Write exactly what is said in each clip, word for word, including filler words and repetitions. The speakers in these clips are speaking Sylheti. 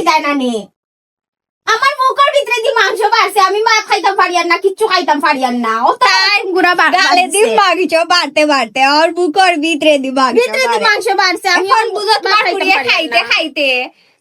যায় না নি? আমার মুখর ভিতরে দি মাংস বাড়ছে, আমি ভাত খাইতাম পারিয়ার না, কিচ্ছু খাইতাম পারিয়ার না। ও তাই গুড়া বাড়-, গালে দি বাড়ছে। মাংস বাড়তে বাড়তে ওর মুখর ভিতরে দি মাংস ভিতরে দি বাড়ে। মাংস বাড়ছে, আমি এখন আর বুঝো ভাত তোমার খাইতাম ফুড়িয়ে পারিয়ার খাইতে না। খাইতে,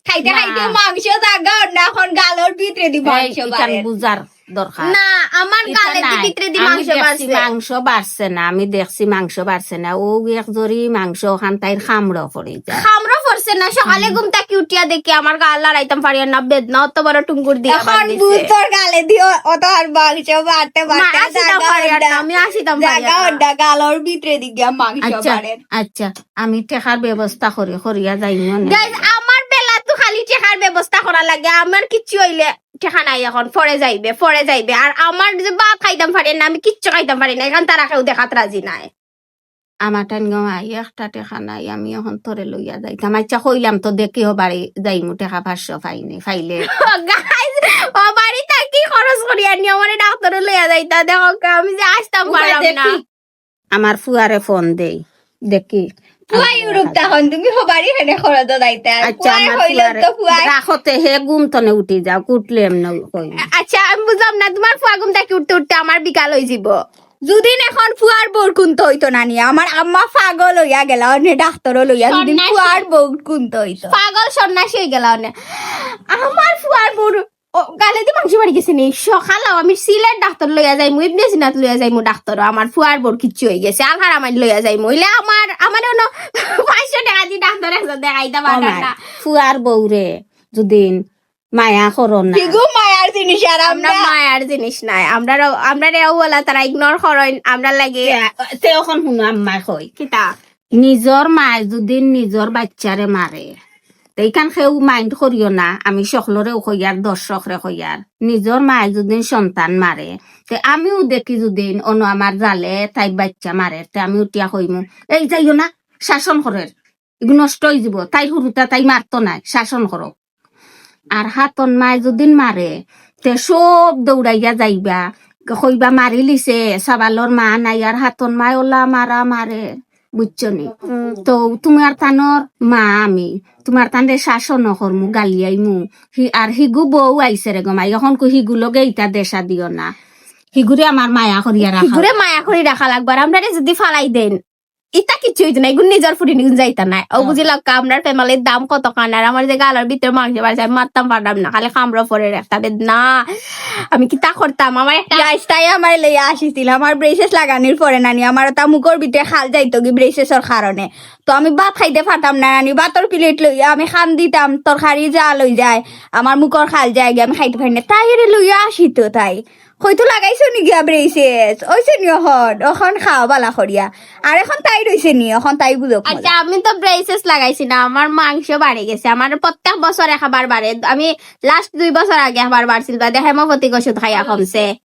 খাইতে না। খাইতে মাংস জাগা অর না, এখন গালর ভিতরে দি এই মাংস ইখান বাড়ে। বুঝার দরকার। না, আমার ইটা গালে দি নাই। ভিতরে দি আমি মাংস দেখছি বাড়ছে। মাংস বাড়ছে না, আমি দেখছি মাংস বাড়ছে না। ও এক জরি মাংস ওখান তাইর খামড়ো পড়ি যায়। খামড়ো পড়ছে না, সকালে হুম। ঘুম থাকি উঠিয়া দেখি আমার গাল লড়াইতাম পারিয়ার না, বেদনা অত বড় টুঙ্গুর দিয়া এখন বান্ধিছে। বুঝ তোর গালে দি অত আর মাংস বাড়তে মা, বাড়তে আসিতাম জাগা পারিয়ার না, অন্ডা, আমি আসিতাম জাগা পারিয়ার না। অন্ডা, গালর ভিতরে দি গিয়া মাংস আচ্ছা, বাড়ের। আচ্ছা, আমি টেকার ব্যবস্থা করি, করিয়া যাইমু নে। গাইস, আমার বেলা তো খালি টেকার ব্যবস্থা করা লাগে, আমার কিচ্ছু অইলে টেকা নাই, এখন পরে যাইবে, পরে যাইবে। আর আমার যে ভাত খাইতাম পারি না, আমি কিচ্ছু খাইতাম পারি না, এখন তারা কেউ দেখাত রাজি নাই। আমার টাইন গো মাই, একটা টেকা নাই, আমি এখন তোরে লইয়া যাইতাম। আচ্ছা, কইলাম তো দেখি হবারি যাইমু, টেকা পাঁচশো পাইনি, পাইলে গাইস, হবারি থাকি খরচ করি আনি আমারে ডাক্তারে লইয়া যাইতা। দেখো, আমি যে আসতাম উপায় পারলাম না। দেখি। আমার ফুয়ারে ফোন দেই, দেখি। ফুয়া ইউরোপ তখন তুমি হবারি হেনে খরচ যাইতা। আচ্ছা, ফুয়ায় আমার কইলে ফুয়ারে তো ফুয়ায়। রাখতে হে ঘুম তনে উঠি যাও, উঠলে এমন কই। আচ্ছা, আমি বুঝলাম না, তোমার ফুয়া ঘুম থাকি উঠতে উঠতে আমার বিকাল অই যিব। যুদিন এখন ফুয়ার বউর কুন্তা অইতো না নি, আমার আম্মা পাগল অইয়া গেলা অনে ডাক্তারও লইয়া, যুদিন সন্ন্যাসী। ফুয়ার বউর কুন্তা অইতো। পাগল সন্ন্যাসী অই গেলা অনে। আমার ফুয়ার বউর ও, গালে দি মাংস বাড়ি গেছে নি? সকালে আমি সিলেট ডাক্তার লইয়া যাইমু, ইবনে সিনাত লইয়া যাইমু ডাক্তার, আমার ফুয়ার বউর কিচ্ছু অই গেছে, আলহার আমার লইয়া যাইমু। অইলে আমার, আমার অনো পাঁচশো টেকা দি ডাক্তার একজন দেখাইতাম পারতাম আমার না। ফুয়ার বউরে যুদিন মায়া করো না। হিগু মায়ার জিনিস আর আমরা আমরা। মায়ার জিনিস নাই। আমরা, আমরা রেও বলা তারা ইগনোর করইন, আমরা লাগে। তে, তে অখন হুনো আম্মায় কই। কিতা? নিজর মায় যুদি নিজর বাইচ্চারে মারে, তে ইখান কেউ মাইন্ড করিও না। আমি সকলরেও কইয়ার, দর্শকরে কইয়ার, নিজর মায় যুদি সন্তান মারে, তে আমিও দেখি যুদি অনো আমার জালে তাই বাইচ্চা মারে, তে আমি উঠিয়া কইমু, "এই যাইও না, শাসন করের, ইগু নষ্ট অই যিব, তাই হুরুতা তাই মারতো নায়, শাসন করো।" আর হাতন মায় যুদিন মারে, তে সব দৌড়াইয়া যাইবা, কইবা, "মারিলিছে, সাবালর মা নাই।" আর হাতন মায় ওলা মারা মারে, বুঝছো নি? হুম। তো তুমার তানর মা আমি, তুমার তানরে শাসন করমু, গালিয়াইমু। হি-, আর হিগু বউ আইছে রে গো মাই, এখন কই হিগু লগে ইতা দেশা দিও না, হিগুরে আমার মায়া করিয়া রাখা। হিগুরে মায়া করি রাখা লাগবো। আর আমরারে যুদি ফালাই দেন, ইতা কিচ্ছু অইতো না, ইগুন নিজর ফুড়ি নিগুন যাইতা নাই। ও হ্যাঁ। বুঝি লাগা, আমরার ফ্যামিলির দাম কত খান, আর আমার যে গালর ভিতরে মাংস বাড়ছে, আমি মারতাম পারলাম না, খালি খামড়ো পড়ে একটা বেদনা। আমি কিতা করতাম, আমার একটা গাইস তাই আমার লইয়া আসিছিল, আমার ব্রেসেস লাগানির পরে নানি, আমার ওটা মুখর ভিতরে খাল যাইতো কি ব্রেসেসর কারণে, তো আমি ভাত খাইতে পারতাম না নানি, ভাতর প্লেট লইয়া আমি খান দিতাম, তরকারি যা লই যায়, আমার মুখর খাল যায় গিয়া, আমি খাইতে পারি না, তাই এরে লইয়া আসিতো তাই। কইতো লাগাইছো নি গিয়া ব্রেসেস? ওইছে নি অখন? অখন খাও বালা করিয়া। আর এখন তাই রইছে নি? অখন তাই বুঝো মজা। আচ্ছা, আমি তো ব্রেসেস লাগাইছি না, আমার মাংস বাড়ি গেছে। আমার প্রত্যেক বছর একবার বাড়ে। আমি লাস্ট দুই বছর আগে একবার বাড়ছিল, বাদে হেমোপ্যাথিক ওষুধ খাইয়া কমছে।